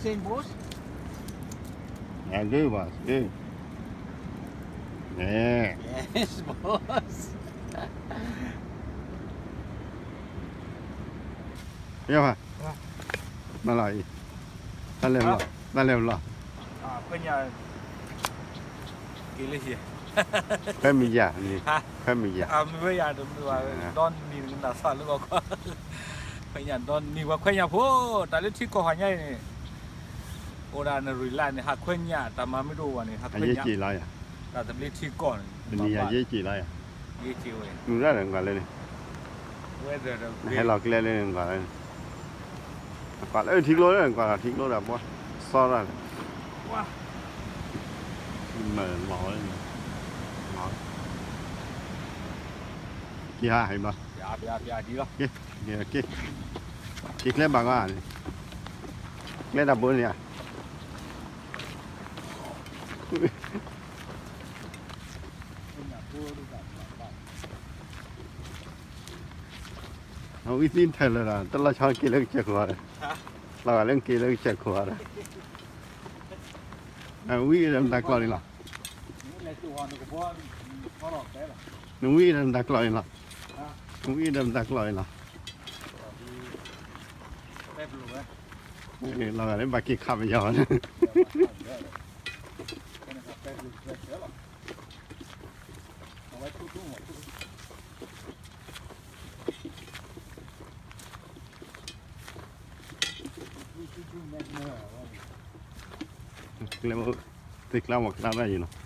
Same boss? Yeah, good boss, good. Yeah. Yes, boss. မ့ၢ်ဘၣ်, မၤလီၤအံၤ, တၢ်လဲၤဘျီ, တၢ်လဲၤဘျီ, ခွဲညၣ်, က့ၤလၢဟံၣ်, ခွဲမုၢ်ယၤန့ၣ်, ခွဲမုၢ်ယၤ, မ့ၢ်ဝဲယၤတမုၢ်ဘၣ်, ဒီနံၤနသးလၢဂီၤခီ, ခွဲညၣ်ဒီနံၤဝဲခွဲညၣ်ဖိ, တၢ်လၢထံကီၢ်ဟးညါအံၤန့ၣ်, အိၣ်ဒၣ်နရံၣ်လၢ်န့ၣ် ဟးခွဲညၣ်, တၢ်မၤမ့ၢ်တအိၣ်ဘၣ်န့ၣ် ဟးခွဲညၣ်, တၢ်သဘျ့ထံကီၢ်န့ၣ်, တနံၤယၤယဲၢ်က့ၤလီၤယၤ, ယဲၢ်က့ၤဝဲ, မုၢ်ရၣ်ဒီးကွၢ်လၢန့ၣ်, ဟဲလီၤကျဲလၢန့ၣ်ကွၢ်လၢန့ၣ်, ကွၢ်လၢထံကျိလၢကွၢ်လီၤထံကျိဒီးဘှီ, စီရၣ်န့ၣ်, မၤလီၤ, က့ၤဟးဟဲဘျီ, က့ၤ, က့ၤကျဲဘၣ်ကီန့ၣ်, ကျဲတၢ်ဘိန့ၣ်ဧါ အဝံသံထဲလၢာ်ဒီး တလီၤဆီက့ၤလၢကစၢၢ်ခိၣ်ဒီး, လီၤဂာ်လၢက့ၤလၢကစၢၢ်ခိၣ်ဒီး, အဝံဒီးမတၤကျီၢ်န့ၣ်လီၤ, နဝံဒီးမတၤကျီၢ်န့ၣ်လီၤ, နဝံဒီးမတၤကျီၢ်န့ၣ်လီၤ, လီၤဂာ်လၢဘၣ်က့ၤခးပယီၤန့ၣ် ကျဲ, သ့ကျါမီၤကျါဒၣ်ယံၤလီၤ,